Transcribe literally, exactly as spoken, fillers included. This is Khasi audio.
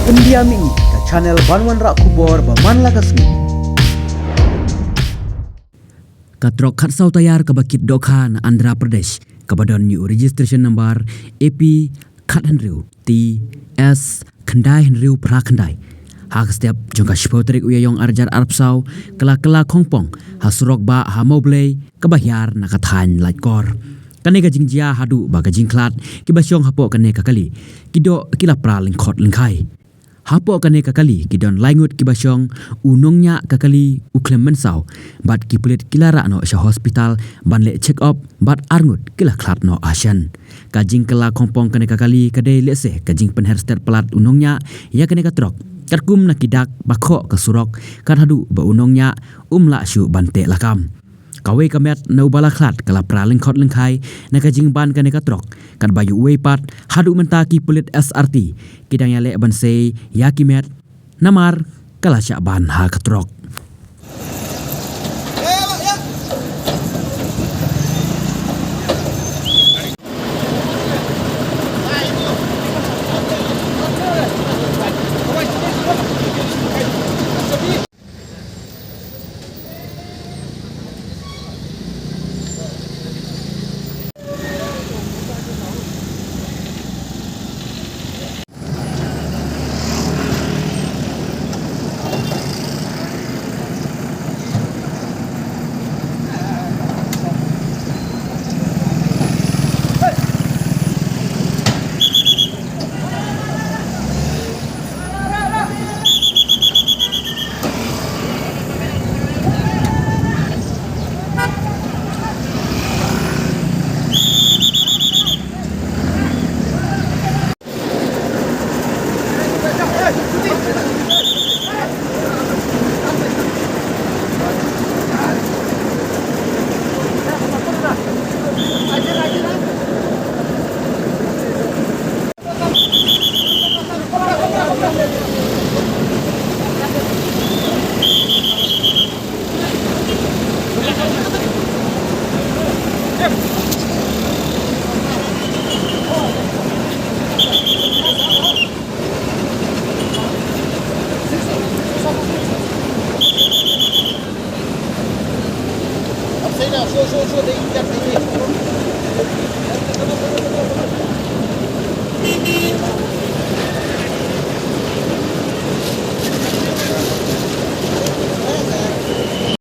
India Mini, ka channel ban wanrah khubor ba man la ka sngi. Ka trok khatsaw tayar kaba kit dohkha na Andhra Pradesh, kaba don ïa u registration number A P khathynriew T S khyndai hynriew phra khyndai, ha ka step jong ka shiphew tarik u Ïaïong arhajar arphew saw, ka la kylla khongpong ha surok bah ha Mawblei, kaba hiar na ka thaiñ Laitkor. Kane ka jingjia haduh ba ka jingkhlad kiba shong hapoh kane ka kali ki doh ki la pra lyngkhot lyngkhai. Hapoh kane ka kali ki don lai ngut kiba shong, u nongñiah ka kali u khlem mynsaw, bad ki pulit ki la rah noh sha hospital ban leh check up, bad ar ngut ki la khlad noh ha shen. Ka jingkylla khongpong kane ka kali ka dei lehse ka jingpynher stet palat u nongñiah ïa kane ka trok, katkum na ki dak ba khoh ka surok, kat haduh ba u nongñiah um lah shuh ban teh lakam. Kawei ka met na uba la khlad ka la pra lyngkhot lyngkhai na ka jingban kane ka trok, katba ïa uwei pat haduh mynta ki pulit S R T ki dang ïaleh ban sei ïa ki met, namar ka la shah ban ha ka trok.